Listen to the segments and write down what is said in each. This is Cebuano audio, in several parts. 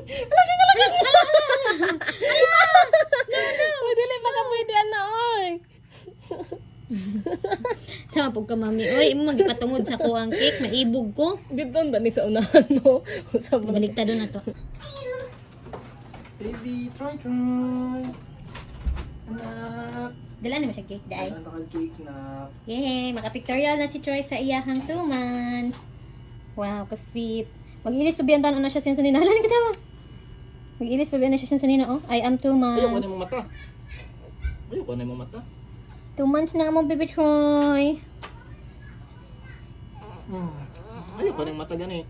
Lagi ka, lagi ka. Uy, dili pa ka pwede, ana, oy. Sama pug ka, mami. Oy, imo magipatungod sa ko ang cake, maibog ko. Dito ang dani sa unahan mo. Sa mga Baliktad na to. Baby, try, try. Anak. Dala na mo siya cake, dai. Anak ang cake na. Yay! Makapictorial na si Troy sa iyahang 2 months. Wow, ka-sweet. Mag-ilis pa biyan na siya since nina. Hala, ni katawa. Mag-ilis pa biyan na siya since nina, oh. I am 2 Ayaw ko na months. imong mata. Ayaw ko na imong mata. 2 months na mo, baby Troy. Ayaw ko na imong mata gani.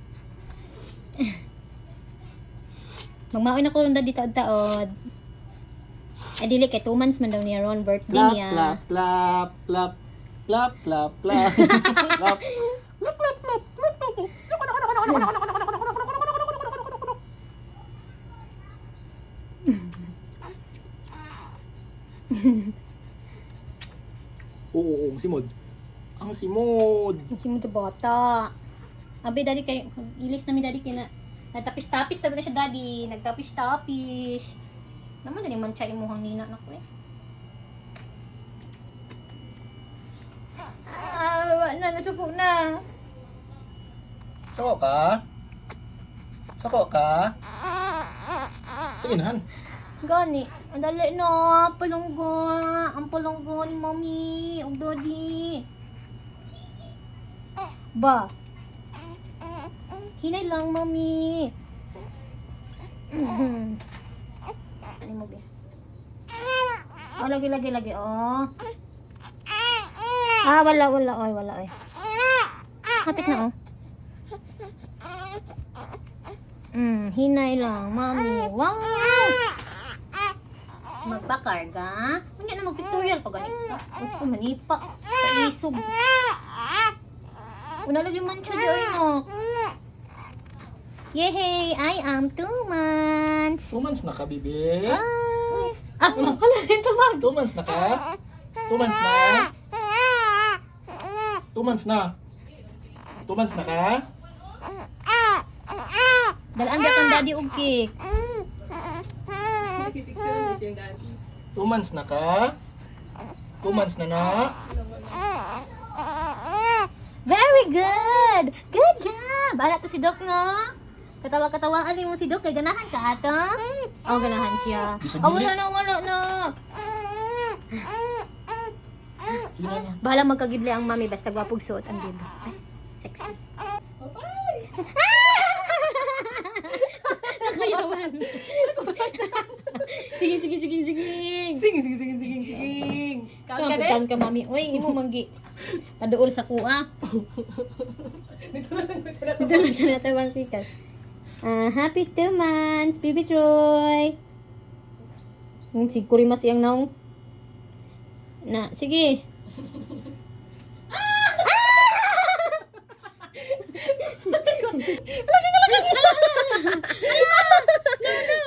Magmaoy na ko ron daddy taod-taod. Ay, dili kay 2 months man daw niya ron birthday Plap, niya. plap, plap, plap. Plap, plap, plap. Plap. Plap, plap, plap, plap, plap. Oo, oo, ang simod. Ang simod. Ang simod sa bata. Abi, daddy kay ilis na mi daddy kay na nagtapis-tapis sabi na siya daddy, nagtapis-tapis. Naman na ni mancha imuhang nina nako eh. Ah, wala na nasuko na. Sako ka? Sako ka? Sige na, Han. Gani, ang dali na, palunggo, ang palunggo ni mommy, ug daddy. Ba. Hinay lang, mommy. Ano mo, be? Oh, lagi, lagi, lagi, oh. Ah, wala, wala, oy, wala, oy. Hapit na, oh. Hinay lang, mommy. Wow! Magpakarga? Hindi na magpictorial pa ganito. Uy, manipa. Paisog. Una lagi man siya di no. Yehey! I am 2 months. 2 months na ka, bibi. Ay! Ah, wala din tumag. 2 months na ka? 2 months na? 2 months na? 2 months na ka? Dalaan ba kang daddy og cake? 2 months na ka? 2 months na na? Very good! Good job! Ala to si Doc no? Katawa-katawaan mo si Doc kay ganahan ka ato? Oh, ganahan siya. Di sa Oh, wala dili. na, wala na. Sige na. Bahala magkagidli ang mami basta gwapog suot ang bebe. Ay, sexy. Nakayawan. Sige, sige, sige, sige. Sige, sige, sige, sige, sige. So, pagkaon ka, mami. Uy, imo manggi. Paduol sa kuha. Dito na lang sila. Dito na siya natawang sikat. Ah, happy 2 months, baby Troy. Si Kurimas iyang naong. Na, sige.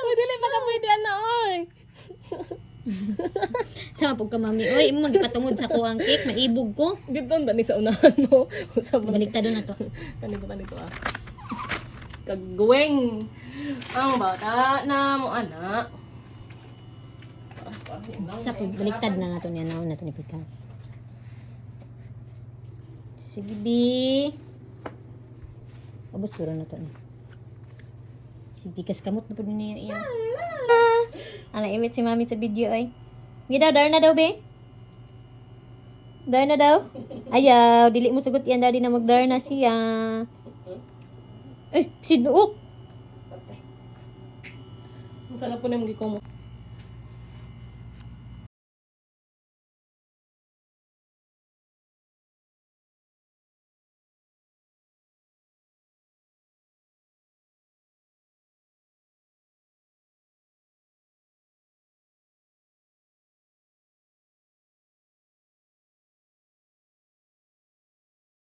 Uy, dili pa ka pwede, ana, oy. Sama pug ka, mami. Uy, imo magipatungod sa kuha ang cake, maibog ko. Dito ang dani sa unahan mo. Sa mga Baliktad na to. Kanito, kanito, ah. Kagweng. Ang bata na mo, ana. Sa pug, baliktad na nato niya naon na to ni Pikas. Sige, bi. Ubos puro na to ni. Si Pikas kamot na pud niya iya. Ala imit si mami sa video ay. Sige daw, dar na daw, be. Dar na daw. Ayaw, dili mo sugot yan, daddy, na magdar na siya. Eh, si Duok. Ang sarap po na yung gikumo.